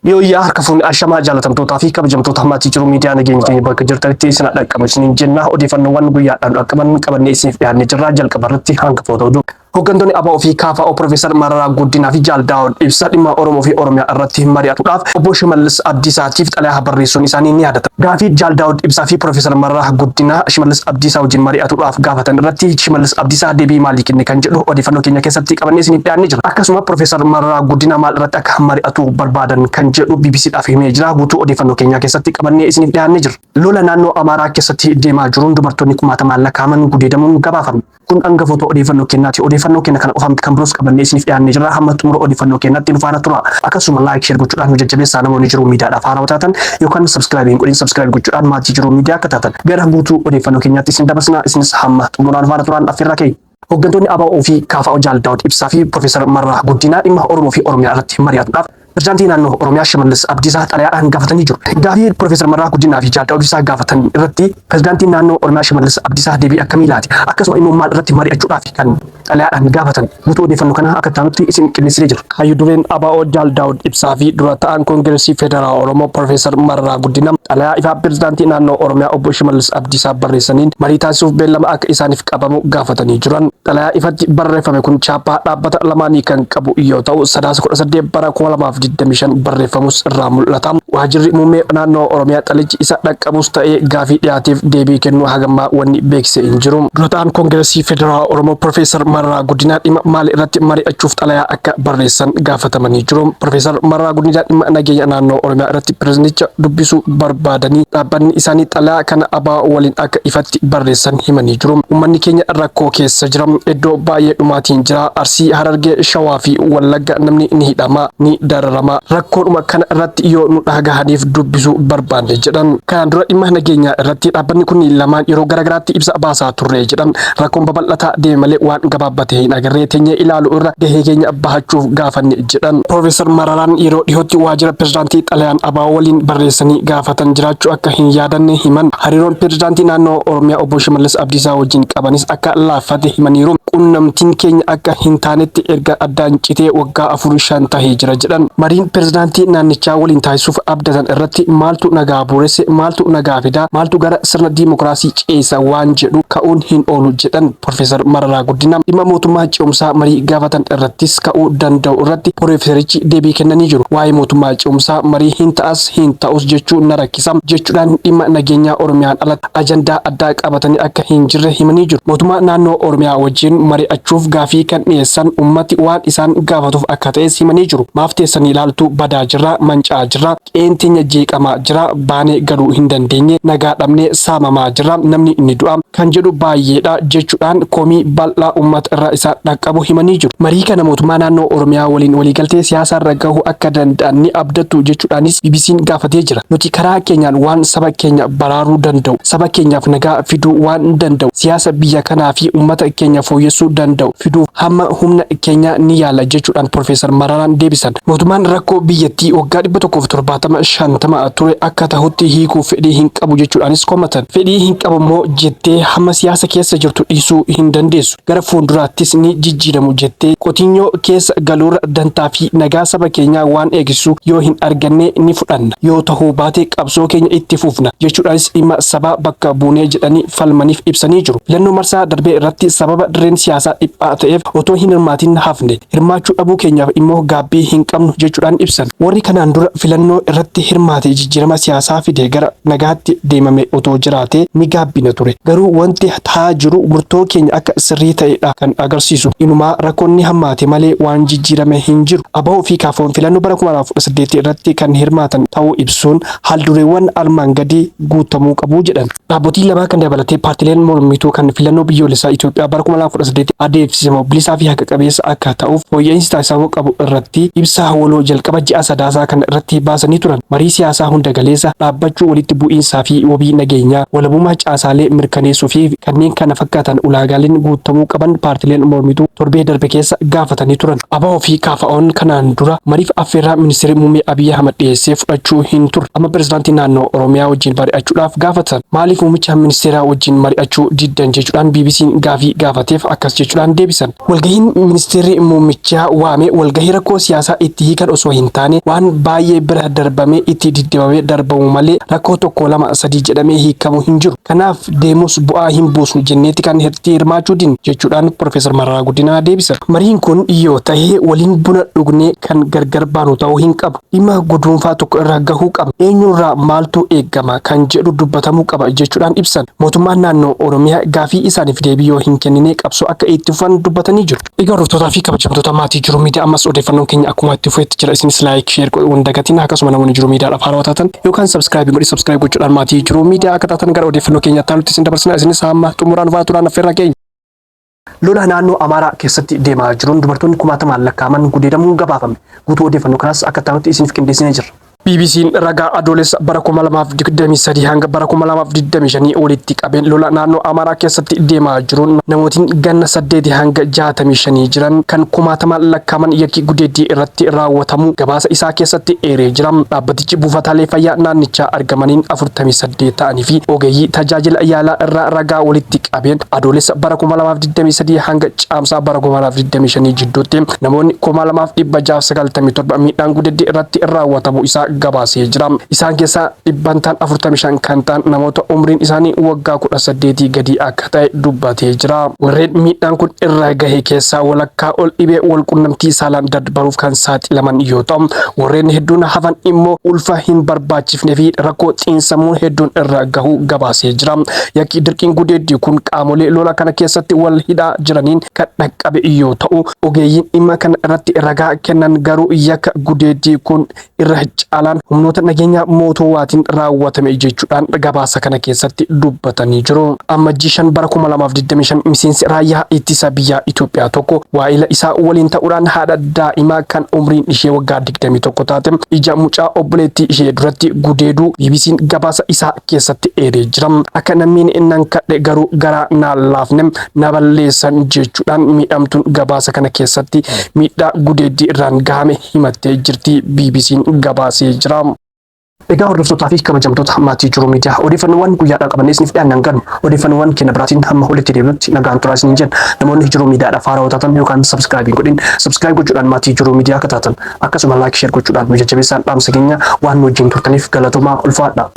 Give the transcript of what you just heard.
Yooyyaa harka fuunni ashamaa jaalatamtootaa fi kabajamtoota maatii Jiruu Miidiyaa, nageenya keenya bakka jirtanitti isin dhaqqabu isiniin jenna. Odeeffannoowwan guyyaadhaan dhaqqaban qabannee isiniif dhiyaannee jirra. Jalqaba irratti hangafoota oduu. Hooggantoonni ABO fi KFO Profeesar Mararaa Guddinaa fi Jaal Daawud Ibsaa dhimma Oromoo fi Oromiyaa irratti mari'atuudhaaf obbo Shimallis Abdiisaatiif xalayaa barreessuun isaanii ni yaadatama. Gaafii Jaal Daawud Ibsaa fi Profeesar Mararaa Guddinaa Shimallis Abdiisaa wajjin mari'atuudhaaf gaafatan irratti Shimallis Abdiisaa deebii maalii kenne kan jedhu odeeffannoo keenya keessatti qabannee isiniif dhiyaannee jira. Akkasuma Profeesar Mararaa Guddinaa maal irratti akka mari'atuu barbaadan kan jedhu BBCdhaaf himee jira. Guutuu odeeffannoo keenyaa keessatti qabannee isiniif dhiyaannee jira. Lola naannoo Amaaraa keessatti deemaa jiruun dubartoonni kumaatamaan lakkaa'aman gudeedamuun gabaafame. Kun hangafoota odeeffannoo kennaati. Odeeffannoo keenya kana qofaa miti, kan biroos qabannee isiniif dhiyaannee jirra. Hamma xumura odeeffannoo keenyaatti nu faana tura. Akkasuma like, share gochuudhaan nu jajjabeessaa. Namoonni Jiruu Miidiyaadhaaf haarawaa taatan yookaan subscribe hin godhin, subscribe gochuudhaan maatii Jiruu Miidiyaa akka taatan gara guutuu odeeffannoo keenyaatti isin dabarsina. Isinis hamma xumuraan faana turaan affeerraa keenya. Hooggantoonni ABO fi KFO Jaal Daawud Ibsaa fi Profeesar Mararaa Guddinaa dhimma Oromoo fi Oromiyaa irratti mari'atuudhaaf Pirezidaantii naannoo Oromiyaa Shimallis Abdiisaa xalayaadhaan gaafatanii jiru. Gaafii Profeesar Mararaa Guddinaa fi Jaal Daawud Ibsaa gaafatan irratti Pirezidaantiin naannoo Oromiyaa Shimallis Abdiisaa deebii akkamii laate? Akkasuma immoo maal irratti mari'achuudhaaf kan xalayaadhaan gaafatan? Guutuu odeeffannoo kanaa akka taanutti isin qindeessinee jira. Hayyu dureen ABO Jaal Daawud Ibsaa fi dura ta'an Koongireesii Federaalaa Oromoo Profeesar Mararaa Guddinaa xalayaa ifaa Pirezidaantii naannoo Oromiyaa obbo Shimallis Abdiisaa barreessaniin marii taasisuuf beellama akka isaaniif qabamu gaafatanii jiran. Xalayaa ifatti barreeffame kun chaappaa dhaabbata lamaanii kan qabu yoo ta'u, Sadaasa 18 bara 2025 barreeffamus irraa mul'ata. Waajjirri muummee naannoo Oromiyaa xalichi isa dhaqqabus ta'ee gaafii dhiyaateef deebii kennuu hagammaa wanni beeksise hin jiru. Dura ta'an Koongireesii Federaalaa Oromoo Profeesar Mararaa Guddinaa dhimma maalii irratti mari'achuuf xalayaa akka barreessan gaafatamanii jiru. Profeesar Mararaa Guddinaa dhimma nageenya naannoo Oromiyaa irratti pirezidanticha dubbisuu barbaadanii dhaabbanni isaanii xalayaa kana ABO waliin akka ifatti barreessan himanii jiru. Uummanni keenya rakkoo keessa jira. Iddoo baay'ee dhumaatiin jira. Arsii, Harargee, Shawaa fi Wallagga namni ni hidhama, ni dararama. Rakkoodhuma kana irratti yoo nu dhagahaniif dubbisuu barbaanne jedhan. Kanaan dura dhimma nageenyaa irratti dhaabbanni kun lamaan yeroo garaagaraatti ibsa baasaa turre jedhan. Rakkoon babal'ataa deeme malee waan gabaabbate hin agarree, teenyee ilaalu irra gahee keenya bahachuuf gaafanne jedhan. Profeesar Mararaan yeroo dhihootti waajjira pirezidaantii xalayaan ABO waliin barreessanii gaafatan jiraachuu akka hin yaadanne himan. Hariiroon pirezidaantii naannoo Oromiyaa obbo Shimallis Abdiisaa wajjin qabanis akka laaffate himaniiru. Qunnamtiin keenya akka hin taanetti erga addaan citee waggaa afur shan tahee jira jedhan. Mariin pirezidaantii naannichaa waliin taasisuuf abdatan irratti maaltu nagaa booresse, maaltu nagaa fidaa, maaltu gara sirna diimokiraasii ceesa waan jedhu ka'uun hin oolu jedhan Profeesar Mararaa Guddinaa. Dhimma mootummaa ce'umsaa marii gaafatan irrattis ka'uu danda'u irratti Profeesarichi deebii kennanii jiru. Waa'ee mootummaa ce'umsaa marii hin ta'as hin ta'us jechuu na rakkisa jechuudhaan dhimma nageenyaa Oromiyaan alatti ajandaa addaa qabatanii akka hin jirre himanii jiru. Mootummaa naannoo Oromiyaa wajjin mari'achuuf gaafii kan dhiyeessan ummati waan isaan gaafatuuf akka ta'es himanii jiru. Maaf teessanii ilaaltu? Badaa jirra, manca'aa jirra, qe'een teenya jeeqamaa jira, baanee galuu hin dandeenye, nagaa dhabnee saamamaa jirra, namni ni du'a kan jedhu baay'eedha jechuudhaan komii bal'aa uummata irraa isaan dhaqqabu himanii jiru. Marii kana mootummaa naannoo Oromiyaa waliin waliigaltee siyaasaarra gahuu akka danda'an ni abdattu jechuudhaanis BBC'n gaafatee jira. Nuti karaa keenyaan waan saba keenya baraaruu danda'u, saba keenyaaf nagaa fiduu waan danda'u, siyaasa biyya kanaa fi uummata keenya fooyyessuu danda'u fiduuf hamma humna keenyaa ni yaala jechuudhaan Profeesar Mararaan deebisan. Mootummaan rakkoo biyyattii waggaa 170 50 ture akka tahutti hiikuuf fedhii hin qabu jechuudhaanis komatan. Fedhii hin qabu immoo jettee hamma siyaasa keessa jirtu dhiisuu hin dandeessu. Gara fuulduraattis ni jijjiiramu jettee qotinyoo keessa galuurra dantaa fi nagaa saba keenyaa waan eegsisu yoo hin arganne ni fudhanna. Yoo tahuu baate qabsoo keenya itti fufna jechuudhaanis dhimma sabaa bakka buunee jedhanii falmaniif ibsanii jiru. Filannoo marsaa darbee irratti sababa dirreen siyaasaa dhiphaa ta'eef otoo hin hirmaatin hafne. Hirmaachuu dhabuu keenyaaf immoo gaabbii hin qabnu jechuudhaan ibsan. Warri kanaan dura filannoo irratti hirmaate jijjiirama siyaasaa fide gara nagaatti deemame otoo jiraatee ni gaabbina ture. Garuu wanti ta'aa jiru murtoo keenya akka sirrii ta'edha kan agarsiisu. Inumaa rakkoon ni hammaate malee waan jijjiirame hin jiru. ABO fi KFO'n filannoo bara 2018 irratti kan hirmaatan ta'uu ibsuun haaldureewwan armaan gadii guutamuu qabu jedhan. Dhaabbotii lamaa kan dabalatee paartileen mormituu kan filannoo biyyoolessaa Itoophiyaa bara 2018 adeemsifamu bilisaa fi haqa qabeessa akka ta'uuf fooyya'insi taasifamuu qabu irratti ibsa waloo jalqaba ji'a Sadaasaa kana irratti baasanii turan. Marii siyaasaa hunda galeessa, dhaabbachuu walitti bu'iinsaa fi wabii nageenyaa, walabummaa caasaalee mirkaneessuu qopheessuu fi kanneen kana fakkaatan ulaagaaleen guuttamuu qaban paartileen mormituu torbee darbe keessa gaafatanii turan. ABO fi KFOn kanaan dura mariif affeerraa Ministeerri Muummee Abiy Ahmad dhiyeessee fudhachuu hin turre. Amma Pirezidaantii Naannoo Oromiyaa wajjin mari'achuudhaaf gaafatan. Maaliif muummicha ministeeraa wajjin mari'achuu diddan jechuudhaan BBCn gaafii gaafateef akkas jechuudhaan deebisan. Walgahiin ministeerri muummichaa waame walgahii rakkoo siyaasaa itti hiikan osoo hin taane waan baay'ee bira darbamee itti diddebamee darbamu malee rakkoo tokko lama sadii jedhamee hiikamu hin jiru. Kanaaf deemus bu'aa hin buusnu jenneeti kan itti hirmaachuu dinne jechuudhaan Profeesar Mararaa Guddinaa deebisan. Mariin kun yoo tahe waliin buna dhugnee kan gargar baanu ta'uu hin qabu. Dhimma guduunfaa tokko irra gahuu qabna. Eenyurraa maaltu eegama kan jedhu dubbatamuu qaba jechuudhaan ibsan. Mootummaan naannoo Oromiyaa gaafii isaaniif deebii yoo hin kennine qabsoo akka itti fufan dubbatanii jiru. Egaa hordoftootaa fi kabajamtoota maatii Jiruu Miidiyaa ammas odeeffannoon keenya akkuma itti fufetti jira. Isinis like, share godhuu hin dagatin. Akkasuma namoonni Jiruu Miidiyaadhaaf haarawaa taatan yookaan subscribe godhi subscribe gochuudhaan maatii Jiruu Miidiyaa akka taatan gara odeeffannoo keenya itti aanutti isin dabarsina. Isinis hamma xumuraan nu faana turaan affeerraa keenya. Lola naannoo Amaaraa keessatti deemaa jiruun dubartoonni kumaatamaan lakkaa'aman gudeedamuun gabaafame. Guutuu odeeffannoo kanaas akka itti aanutti isiniif qindeessinee jirra. BBC'n ragaa Adoolessa bara 2023 hanga bara 2025 walitti qabeen lola naannoo Amaaraa keessatti deemaa jiruun namootiin ganna saddeetii hanga 65 jiran kan kumaatamaan lakkaa'aman yakki gudeeddii irratti raawwatamuu gabaasa isaa keessatti eeree jira. Dhaabbatichi buufataalee fayyaa naannichaa argamaniin 48 ta'anii fi ogeeyyii tajaajila yaalaa irraa ragaa walitti qabeen Adoolessa bara 2023 hanga Caamsaa bara 2025 jidduutti namoonni 2697 miidhaan gudeeddii irratti raawwatamuu isaa gabaasee jira. Isaan keessaa dhibbantaan 45 kan ta'an namoota umriin isaanii waggaa 18 gadii akka ta'e dubbatee jira. Warreen miidhaan kun irra gahe keessaa walakkaa ol dhibee walqunnamtii saalaan dadbaruuf kan saaxilaman yoo ta'u, warreen hedduun hafan immoo ulfa hin barbaachifne fi rakkoo xiinsammuu hedduun irra gahuu gabaasee jira. Yakki dirqiin gudeeddii kun qaamolee lola kana keessatti wal hidhaa jiraniin kan dhaqqabe yoo ta'u, ogeeyyiin dhimma kana irratti ragaa kennan garuu yakka gudeeddii kun irra caalaan humnoota nageenyaa mootummaatiin raawwatame jechuudhaan gabaasa kana keessatti dubbatanii jiru. Ammajjii 5 bara 2025 miseensi raayyaa ittisa biyyaa Itoophiyaa tokko waa'ila isaa waliin ta'uudhaan haadha daa'imaa kan umriin ishee waggaa 21 taate ija mucaa obboleettii ishee duratti gudeeduu BBC'n gabaasa isaa keessatti eeree jira. Akka namni nan kadhe garuu garaa naan laafne na balleessan jechuudhaan miidhamtuun gabaasa kana keessatti miidhaa gudeeddii irraan gahame himattee jirti BBC'n gabaasee jira. Egaa hordoftootaa fi kabajamtoota maatii Jiruu Miidiyaa odeeffannoowwan guyyaadhaan qabannee isiniif dhiyaannan ganu odeeffannoowwan keenya biraatiin hamma walitti deebinutti nagaan turaa isiniin jenna. Namoonni Jiruu Miidiyaadhaaf haarawaa taatan yookaan subscribe hin godhin subscribe gochuudhaan maatii Jiruu Miidiyaa akka taatan akkasuma like share gochuudhaan nu jajjabeessaan dhaamsa keenya waan nu wajjin turtaniif galatoomaa ulfaadha.